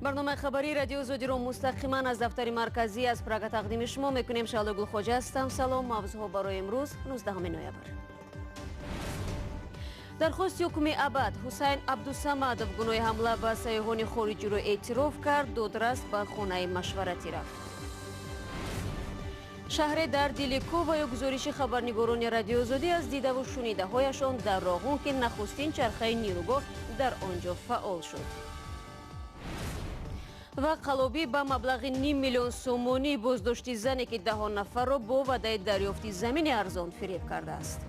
Барномаи хабарии Радиои Озодиро мустақиман аз дафтари марказӣ аз Прага тақдими шумо мекунем. Шаҳло Гулхоҷа ҳастам. Салом. Мавзӯъҳо барои имрӯз, 19 ноябр. Дархости ҳукми абад. Ҳусайн Абдусамадов гуноҳи ҳамла ба сайёҳони хориҷиро эътироф кард, додрас ба хонаи машваратӣ рафт. Шаҳре дар дили кӯҳ ва ё гузориши хабарнигорони Радиои Озодӣ аз дидаву шунидаҳояшон дар Роғун, ки нахустин чархаи нирӯгоҳ дар он ҷо фаъол шуд. Ва қалобӣ ба маблағи ним миллион сомонӣ, боздошти зане, ки даҳон нафарро бо ваъдаи дарёфти замини арзон фиреб кардааст.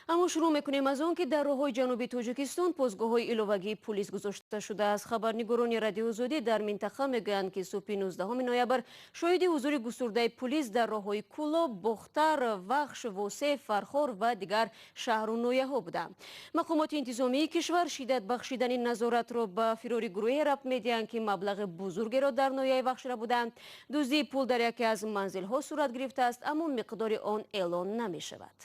Аммо шурӯъ мекунем аз он, ки дар роҳҳои ҷануби Тоҷикистон постгоҳҳои иловагии пулис гузошта шудааст. Хабарнигорони Радиои Озодӣ дар минтақа мегӯянд, ки субҳи 19 ноябр шоҳиди ҳузури густурдаи пулис дар роҳҳои Кӯлоб, Бохтар, Вахш, Восеъ, Фархор ва дигар шаҳру ноҳияҳо буданд. Мақомоти интизомии кишвар шиддат бахшидани назоратро ба фирори гурӯҳе рабт медиҳанд, ки маблағи бузургеро дар ноҳияи Вахш рабуданд. Дуздии пул дар яке аз манзилҳо сурат гирифтааст, аммо миқдори он эълон намешавад.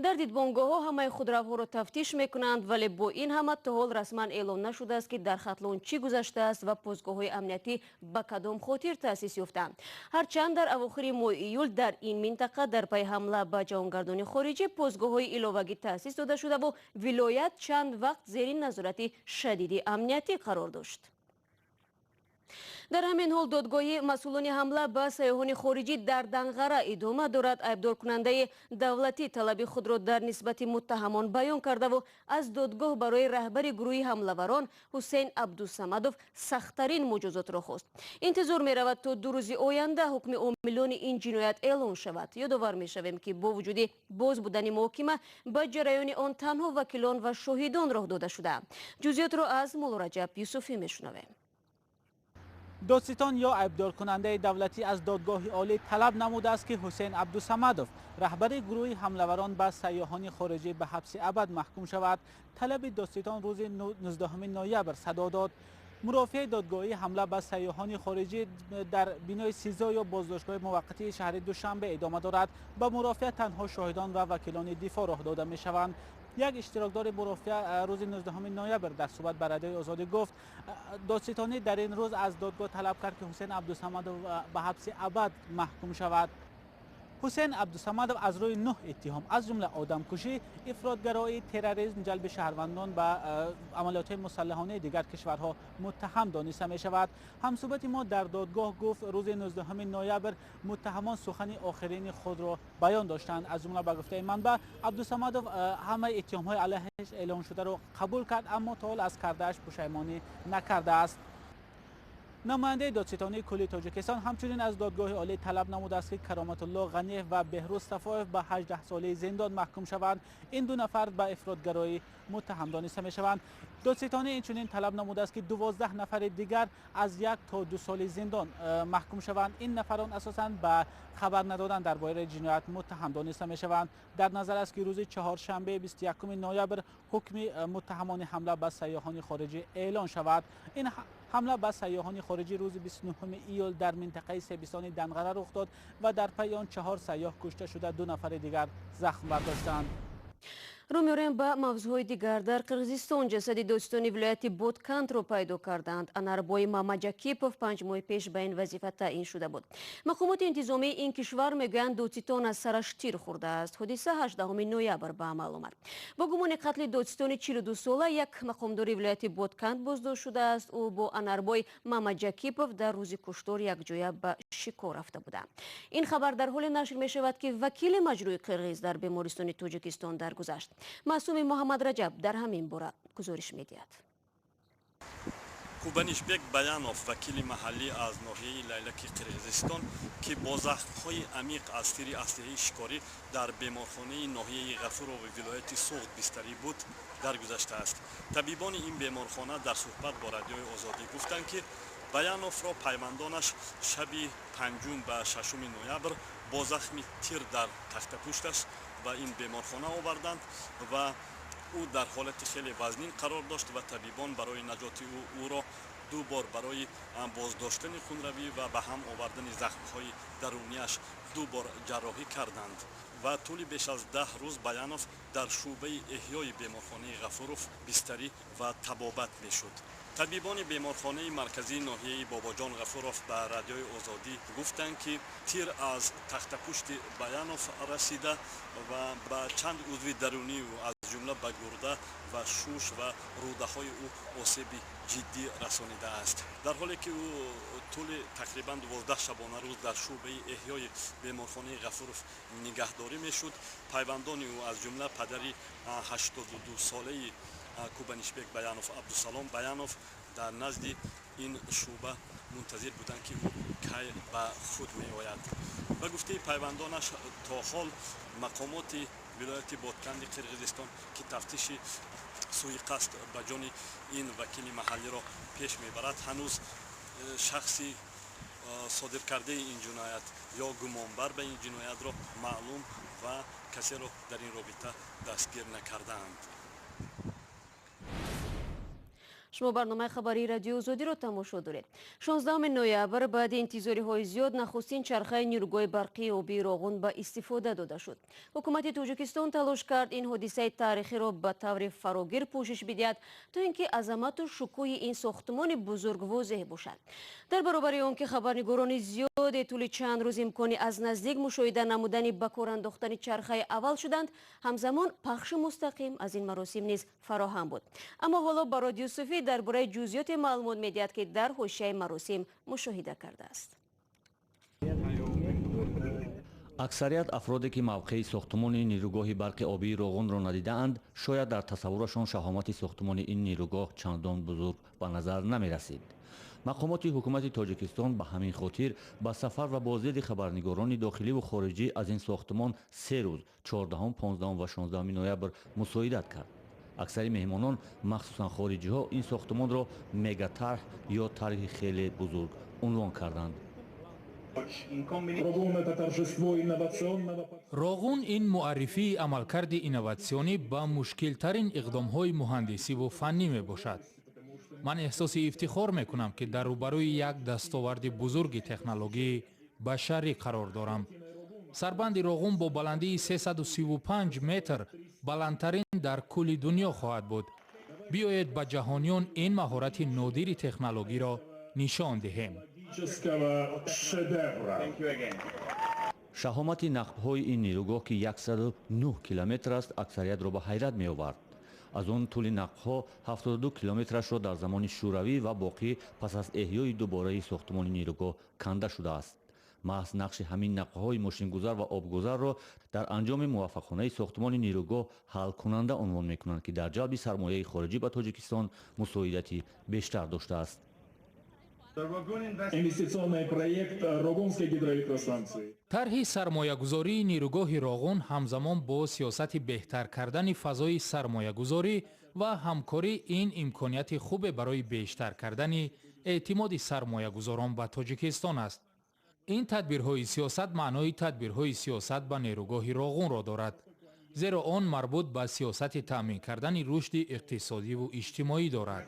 Дар дидбонгоҳҳо ҳамаи худравҳоро тафтиш мекунанд, вале бо ин ҳама то ҳол расман эълон нашудааст, ки дар Хатлон чӣ гузаштааст ва постгоҳҳои амниятӣ ба кадом хотир таъсис ёфтанд. Ҳарчанд дар авохири моҳи июл дар ин минтақа дар пайи ҳамла ба ҷавонгардони хориҷӣ постгоҳҳои иловагӣ таъсис дода шудаву вилоят чанд вақт зери назорати шадиди амниятӣ қарор дошт. Дар ҳамин ҳол додгоҳи масъулони ҳамла ба сайёҳони хориҷӣ дар Данғара идома дорад. Айбдоркунандаи давлатӣ талаби худро дар нисбати муттаҳамон баён кардаву аз додгоҳ барои раҳбари гурӯҳи ҳамлаварон Ҳусейн Абдусамадов сахттарин муҷозотро хост. Интизор меравад, то 2 рӯзи оянда ҳукми омилони ин ҷиноят эълон шавад. Ёдовар мешавем, ки бо вуҷуди боз будани муҳокима ба ҷараёни он танҳо вакилон ва шоҳидон роҳ дода шудаанд. Ҷузъиётро аз Муллораҷаб Юсуфӣ мешунавем. Додситон ё айбдоркунандаи давлатӣ аз додгоҳи олӣ талаб намудааст, ки Ҳусейн Абдусамадов, раҳбари гурӯҳи ҳамлаварон ба сайёҳони хориҷӣ, ба ҳабси абад маҳкум шавад. Талаби додситон рӯзи 19 ноябр садо дод. Мурофиаи додгоҳии ҳамла ба сайёҳони хориҷӣ дар бинои СИЗО ё боздоштгоҳи муваққатии шаҳри Душанбе идома дорад. Ба мурофиа танҳо шоҳидон ва вакилони дифоъ роҳ дода мешаванд. Як иштирокдори мурофиа рӯзи 19 ноябр дар суҳбат ба Радиои Озодӣ гуфт, додситонӣ дар ин рӯз аз додгоҳ талаб кард, ки Ҳусейн Абдусамадов ба ҳабси абад маҳкум шавад. Ҳусейн Абдусамадов аз рӯи 9 иттиҳом, аз ҷумла одамкушӣ, ифротгароӣ, терроризм, ҷалби шаҳрвандон ба амалиётҳои мусаллаҳонаи дигар кишварҳо муттаҳам дониста мешавад. Ҳамсӯҳбати мо дар додгоҳ гуфт, рӯзи 19 ноябр муттаҳамон сухани охирини худро баён доштанд. Аз ҷумла, ба гуфтаи манбаъ, Абдусамадов ҳамаи иттиҳомҳои алайҳаш эълон шударо қабул кард, аммо то ҳол аз кардааш пушаймонӣ накардааст. Намояндаи додситонии кулли Тоҷикистон ҳамчунин аз додгоҳи олӣ талаб намудааст, ки Кароматулло Ғаниев ва Беҳрӯз Сафоев ба 18 солаи зиндон маҳкум шаванд. Ин ду нафар ба ифротгароӣ муттаҳам дониста мешаванд. Додситонӣ инчунин талаб намудааст, ки 12 нафари дигар аз 1 то 2 соли зиндон маҳкум шаванд. Ин нафарон асосан ба хабар надодан дар бораи ҷиноят муттаҳам дониста мешаванд. Дар назар аст, ки рӯзи чаҳоршанбе, 21 ноябр, ҳукми муттаҳамони ҳамла ба сайёҳони хориҷӣ эълон шавад. Ин ҳамла ба сайёҳони хориҷӣ рӯзи 29 июл дар минтақаи Себистони Данғара рух дод ва дар пайи он 4 сайёҳ кушта шуда, 2 нафари дигар захм бардоштанд. Рӯ меорем ба мавзӯъҳои дигар. Дар Қирғизистон ҷасади додситони вилояти Боткандро пайдо карданд. Анарбой Мамаҷакипов 5 моҳи пеш ба ин вазифа таъин шуда буд. Мақомоти интизомии ин кишвар мегӯянд, додситон аз сараш тир хӯрдааст. Ҳодиса 18 ноябр ба амал омад. Бо гумони қатли додситони 42сола як мақомдори вилояти Ботканд боздошт шудааст. Ӯ бо Анарбой Мамаҷакипов дар рӯзи куштор якҷоя ба шикор рафта буданд. Ин хабар дар ҳоле нашр мешавад, ки вакили маҷрӯҳи қирғиз дар бемористони Тоҷикистон даргузашт. Маъсуми Муҳаммад Раҷаб дар ҳамин бора гузориш медиҳад. Кубанишбек Баянов, вакили маҳаллӣ аз ноҳияи Лайлаки Қирғизистон, ки бо захмҳои амиқ аз тири аслиҳаи шикорӣ дар беморхонаи ноҳияи Ғафурови вилояти Суғд бистарӣ буд, даргузаштааст. Табибони ин беморхона дар суҳбат бо Радиои Озодӣ гуфтанд, ки Баяновро пайвандонаш шаби 5 ба 6 ноябр Бо захми тир дар тахтапушташ ба ин беморхона оварданд ва ӯ дар ҳолати хеле вазнин қарор дошт ва табибон барои наҷоти ӯ ӯро ду бор барои боздоштани хунравӣ ва ба ҳам овардани захмҳои дарунияш ду бор ҷарроҳӣ карданд ва тӯли беш аз 10 рӯз Баянов дар шӯъбаи эҳёи беморхонаи Ғафуров бистарӣ ва табобат мешуд. Табибони беморхонаи марказии ноҳияи Бобоҷон Ғафуров ба Радиои Озодӣ гуфтанд, ки тир аз тахтапушти Баянов расида ва ба чанд узви дарунии ӯ, аз ҷумла ба гурда ва шуш ва рӯдаҳои ӯ осеби ҷиддӣ расонидааст. Дар ҳоле ки ӯ тӯли тақрибан 12 шабонарӯз дар шӯъбаи эҳёи беморхонаи Ғафуров нигаҳдорӣ мешуд, пайвандони ӯ, аз ҷумла падари 82-солаи Кубанишбек Баянов, Абдусалом Баянов, дар назди ин шӯъба мунтазир буданд, ки ӯ кай ба худ меояд. Ба гуфтаи пайвандонаш, то ҳол мақомоти вилояти Ботканди Қирғизистон, ки тафтиши суиқасд ба ҷони ин вакили маҳаллиро пеш мебарад, ҳанӯз шахси содиркардаи ин ҷиноят ё гумонбар ба ин ҷиноятро маълум ва касеро дар ин робита дастгир накардаанд. Шумо барномаи хабарии Радиои Озодиро тамошо доред. 16 ноябр баъди интизориҳои зиёд нахустин чархаи нирӯгоҳи барқии обии Роғун ба истифода дода шуд. Ҳукумати Тоҷикистон талош кард ин ҳодисаи таърихиро ба таври фарогир пӯшиш бидиҳад, то ин ки азамату шукӯҳи ин сохтмони бузург возеҳ бошад. Дар баробари он ки хабарнигорони зиёде тӯли чанд рӯз имкони аз наздик мушоҳида намудани ба кор андохтани чархаи аввал шуданд, ҳамзамон пахши мустақим аз ин маросим низ фароҳам буд. Аммо ҳоло Барод Юсуфӣ дар бораи ҷузъиёти маълумот медиҳад, ки дар ҳошияи маросим мушоҳида кардааст. Аксарият афроде ки мавқеи сохтмони нирӯгоҳи барқи обии Роғунро надидаанд, шояд дар тасаввурашон шаҳомати сохтмони ин нирӯгоҳ чандон бузург ба назар намерасид. Мақомоти ҳукумати Тоҷикистон ба ҳамин хотир ба сафар ва боздиди хабарнигорони дохиливу хориҷӣ аз ин сохтмон се рӯз 14, 15 ва 16 ноябр мусоидат кард. Аксари меҳмонон, махсусан хориҷиҳо, ин сохтмонро мегатарҳ ё тарҳи хеле бузург унвон карданд. Роғун ин муаррифии амалкарди инноватсионӣ ба мушкилтарин иқдомҳои муҳандисиву фаннӣ мебошад. Ман эҳсоси ифтихор мекунам, ки дар рӯбарӯи як дастоварди бузурги технологии башарӣ қарор дорам. Сарбанди Роғун бо баландии 335 метр баландтарин дар кулли дунё хоҳад буд. Биёед ба ҷаҳониён ин маҳорати нодири технологиро нишон диҳем. Шаҳомати нақбҳои ин нирӯгоҳ, ки 109 километр аст, аксариятро ба ҳайрат меовард. Аз он тӯли нақбҳо 72 километрашро дар замони шӯравӣ ва боқӣ пас аз эҳёи дубораи сохтмони нирӯгоҳ канда шудааст. Маҳз нақши ҳамин нақбҳои мошингузар ва обгузарро дар анҷоми муваффақонаи сохтмони нирӯгоҳ ҳалкунанда унвон мекунанд, ки дар ҷалби сармояи хориҷӣ ба Тоҷикистон мусоидати бештар доштааст. Тарҳи сармоягузории нирӯгоҳи Роғун ҳамзамон бо сиёсати беҳтар кардани фазои сармоягузорӣ ва ҳамкорӣ ин имконияти хубе барои бештар кардани эътимоди сармоягузорон ба Тоҷикистон аст. Ин тадбирҳои сиёсат маънои тадбирҳои сиёсат ба нерӯгоҳи Роғунро дорад, зеро он марбут ба сиёсати таъмин кардани рушди иқтисодиву иҷтимоӣ дорад.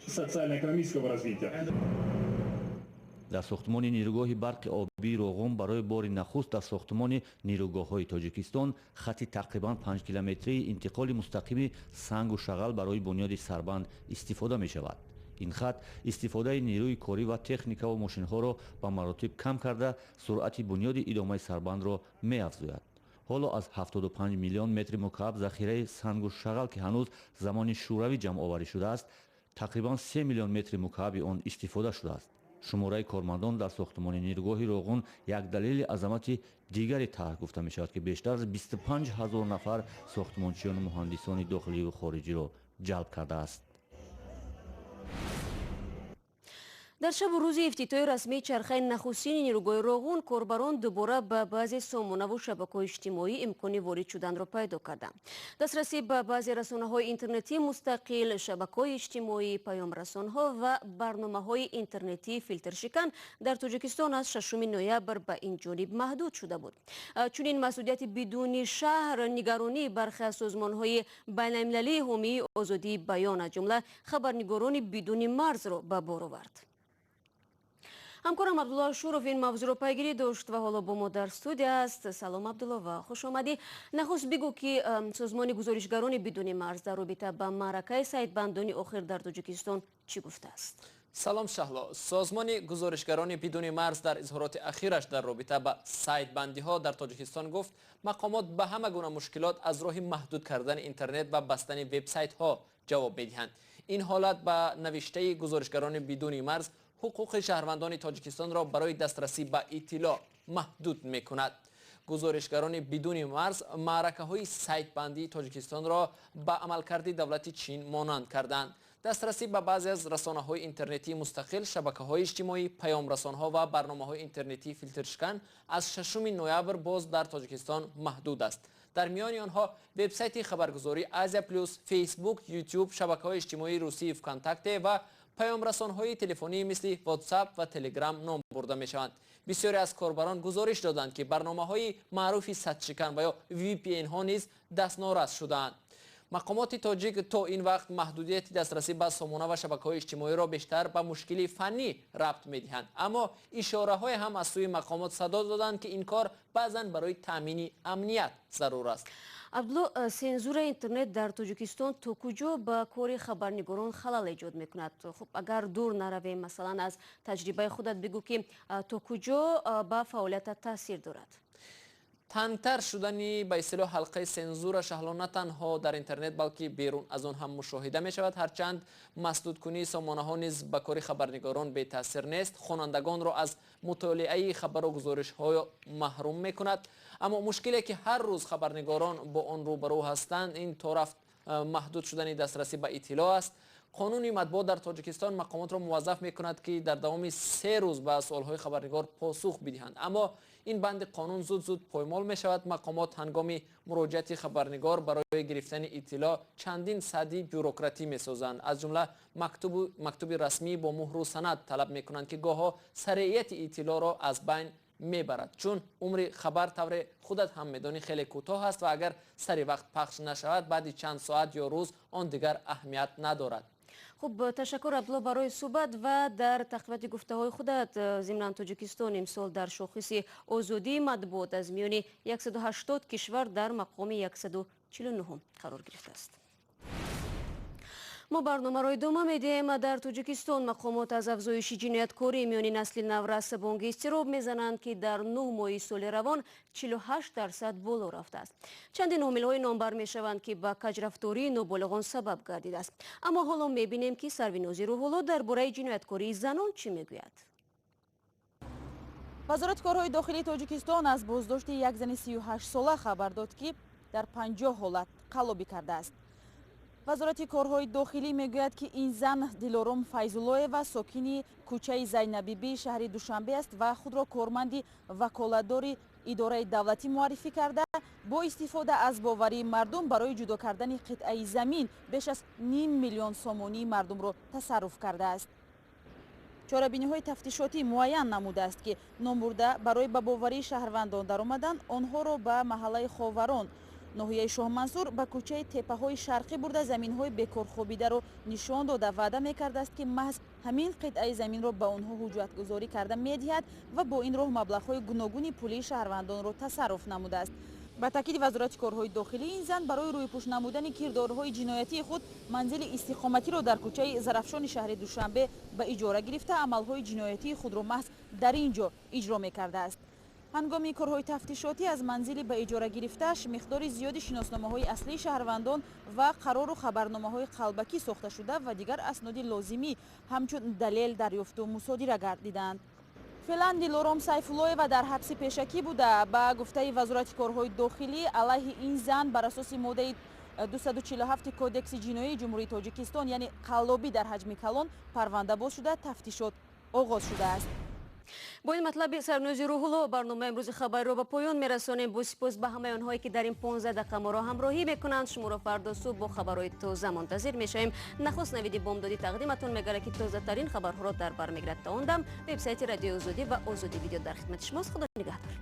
Дар сохтмони нирӯгоҳи барқи обии Роғун барои бори нахуст дар сохтмони нирӯгоҳҳои Тоҷикистон хати тақрибан 5 километрии интиқоли мустақими сангу шағал барои бунёди сарбанд истифода мешавад. Ин хат истифодаи нерӯи корӣ ва техникаву мошинҳоро ба маротиб кам карда, суръати бунёди идомаи сарбандро меафзояд. Ҳоло аз 75 миллион метри мукааб захираи сангу шағал, ки ҳанӯз замони шӯравӣ ҷамъоварӣ шудааст, тақрибан 3 миллион метри мукааби он истифода шудааст. Шумораи кормандон дар сохтмони нирӯгоҳи Роғун як далели азамати дигари тарҳ гуфта мешавад, ки бештар аз 25 ҳазор нафар сохтмончиёну муҳандисони дохиливу хориҷиро ҷалб кардааст. Дар шабу рӯзи ифтитоҳи расмии чархаи нахустини нерӯгоҳи Роғун корбарон дубора ба баъзе сомонаву шабакаҳои иҷтимоӣ имкони ворид шуданро пайдо карданд. Дастрасӣ ба баъзе расонаҳои интернетии мустақил, шабакаҳои иҷтимоӣ, паёмрасонҳо ва барномаҳои интернетии филтршикан дар Тоҷикистон аз 6 ноябр ба ин ҷониб маҳдуд шуда буд. Чунин маҳдудияти бидуни шарҳ нигаронии бархе аз созмонҳои байналмилалии ҳомии озодии баён, аз ҷумла Хабарнигорони бидуни марзро ба бор овард. Ҳамкорам Абдулло Ашуров ин мавзӯъро пайгирӣ дошт ва ҳоло бо мо дар студия аст. Салом, Абдулло, ва хушомадӣ. Нахуст бигӯ, ки созмони Гузоришгарони бидуни марз дар робита ба маъракаи сайтбандони охир дар Тоҷикистон чӣ гуфтааст? Салом, Шаҳло. Созмони Гузоришгарони бидуни марз дар изҳороти ахираш дар робита ба сайтбандиҳо дар Тоҷикистон гуфт, мақомот ба ҳама гуна мушкилот аз роҳи маҳдуд кардани интернет ва бастани вебсайтҳо ҷавоб медиҳанд. Ин ҳолат, ба навиштаи Гузоришгарони бидуни марз, ҳуқуқи шаҳрвандони Тоҷикистонро барои дастрасӣ ба иттилоъ маҳдуд мекунад. Гузоришгарони бидуни марз маъракаҳои сайтбандии Тоҷикистонро ба амалкарди давлати Чин монанд карданд. Дастрасӣ ба баъзе аз расонаҳои интернетии мустақил, шабакаҳои иҷтимоӣ, паёмрасонҳо ва барномаҳои интернетии филтршикан аз 6 ноябр боз дар Тоҷикистон маҳдуд аст. Дар миёни онҳо вебсайти хабаргузории Азия Плюс, Фейсбук, Ютуб, шабакаҳои иҷтимоии русии Вконтакте ва паёмрасонҳои телефонӣ мисли Ватсап ва Телеграм ном бурда мешаванд. Бисёре аз корбарон гузориш доданд, ки барномаҳои маъруфи садшикан ва ё VPN-ҳо низ дастнорас шудаанд. Мақомоти тоҷик то ин вақт маҳдудияти дастрасӣ ба сомона ва шабакаҳои иҷтимоиро бештар ба мушкили фаннӣ рабт медиҳанд, аммо ишораҳое ҳам аз сӯи мақомот садо доданд, ки ин кор баъзан барои таъмини амният зарур аст. Абдулло, сензураи интернет дар Тоҷикистон то куҷо ба кори хабарнигорон халал эҷод мекунад? Хуб, агар дур наравем, масалан, аз таҷрибаи худат бигӯ, ки то куҷо ба фаъолиятат таъсир дорад? Тангтар шудани ба истилоҳ ҳалқаи сензура, Шаҳло, на танҳо дар интернет, балки берун аз он ҳам мушоҳида мешавад. Ҳарчанд масдудкунии сомонаҳо низ ба кори хабарнигорон бетаъсир нест, хонандагонро аз мутолиаи хабару гузоришҳо маҳрум мекунад, аммо мушкиле, ки ҳар рӯз хабарнигорон бо он рӯбарӯ ҳастанд, ин торафт маҳдуд шудани дастрасӣ ба иттилоъ аст. Қонуни матбуот дар Тоҷикистон мақомотро муваззаф мекунад, ки дар давоми 3 рӯз ба суолҳои хабарнигор посух бидиҳанд, аммо ин банди қонун зуд зуд поймол мешавад. Мақомот ҳангоми муроҷиати хабарнигор барои гирифтани иттилоъ чандин садди бюрократӣ месозанд, аз ҷумла мактуби расмӣ бо муҳру санад талаб мекунанд, ки гоҳо сареияти иттилоъро аз байн мебарад, чун умри хабар, тавре худат ҳам медонӣ, хеле кӯтоҳ аст ва агар сари вақт пахш нашавад, баъди чанд соат ё рӯз он дигар аҳамият надорад. Хуб, ташаккур, Абдулло, барои суҳбат. Ва дар тақвияти гуфтаҳои худат, зимнан, Тоҷикистон имсол дар шохиси озодии матбуот аз миёни 180 кишвар дар мақоми 149 қарор гирифтааст. Мо барномаро идома медиҳем. Дар Тоҷикистон мақомот аз афзоиши ҷинояткорӣ миёни насли наврас бонги изтироб мезананд, ки дар 9 моҳи соли равон 48% боло рафтааст. Чандин омилҳои номбар мешаванд, ки ба каҷрафтории ноболиғон сабаб гардидааст. Аммо ҳоло мебинем, ки Сарвинози Рӯҳулло дар бораи ҷинояткории занон чӣ мегӯяд. Вазорати корҳои дохилии Тоҷикистон аз боздошти як зани 38сола хабар дод, ки дар 50 ҳолат қаллобӣ кардааст. Вазорати корҳои дохилӣ мегӯяд, ки ин зан Дилором Файзуллоева, сокини кӯчаи Зайнабибии шаҳри Душанбе аст ва худро корманди ваколатдори идораи давлатӣ муаррифӣ карда, бо истифода аз боварии мардум барои ҷудо кардани қитъаи замин беш аз ним миллион сомонии мардумро тасарруф кардааст. Чорабиниҳои тафтишотӣ муайян намудааст, ки номбурда барои ба боварии шаҳрвандон даромадан онҳоро ба маҳаллаи Ховарон, ноҳияи Шоҳмансур, ба кӯчаи Теппаҳои Шарқӣ бурда, заминҳои бекорхобидаро нишон дода, ваъда мекардааст, ки маҳз ҳамин қитъаи заминро ба онҳо ҳуҷҷатгузорӣ карда медиҳад ва бо ин роҳ маблағҳои гуногуни пулии шаҳрвандонро тасарруф намудааст. Ба таъкиди Вазорати корҳои дохилӣ, ин зан барои рӯйпӯш намудани кирдорҳои ҷиноятии худ манзили истиқоматиро дар кӯчаи Зарафшони шаҳри Душанбе ба иҷора гирифта, амалҳои ҷиноятии худро маҳз дар ин ҷо иҷро мекардааст. Ҳангоми корҳои тафтишотӣ аз манзили ба иҷора гирифтааш миқдори зиёди шиносномаҳои аслии шаҳрвандон ва қарору хабарномаҳои қалбакӣ сохташуда ва дигар асноди лозимӣ ҳамчун далел дарёфту мусодира гардиданд. Феълан Дилором Сайфуллоева дар ҳабси пешакӣ буда, ба гуфтаи Вазорати корҳои дохилӣ, алайҳи ин зан бар асоси моддаи 247 Кодекси ҷиноии Ҷумҳурии Тоҷикистон, яъне қаллобӣ дар ҳаҷми калон, парванда боз шуда, тафтишот Оғоз шудааст. Бо ин матлаби Сарнози Рӯҳулло барномаи имрӯзи хабарро ба поён мерасонем. Бо сипос ба ҳамаи онҳое, ки дар ин 15 дақиқа моро ҳамроҳӣ мекунанд. Шуморо фардо субҳ бо хабарҳои тоза мунтазир мешавем. Нахуст Навиди Бомдодӣ тақдиматон мегардад, ки тозатарин хабарҳоро дар бар мегирад. То он дам вебсайти Радиои Озодӣ ва Озодӣ Видео дар хидмати шумост. Худо нигаҳдор.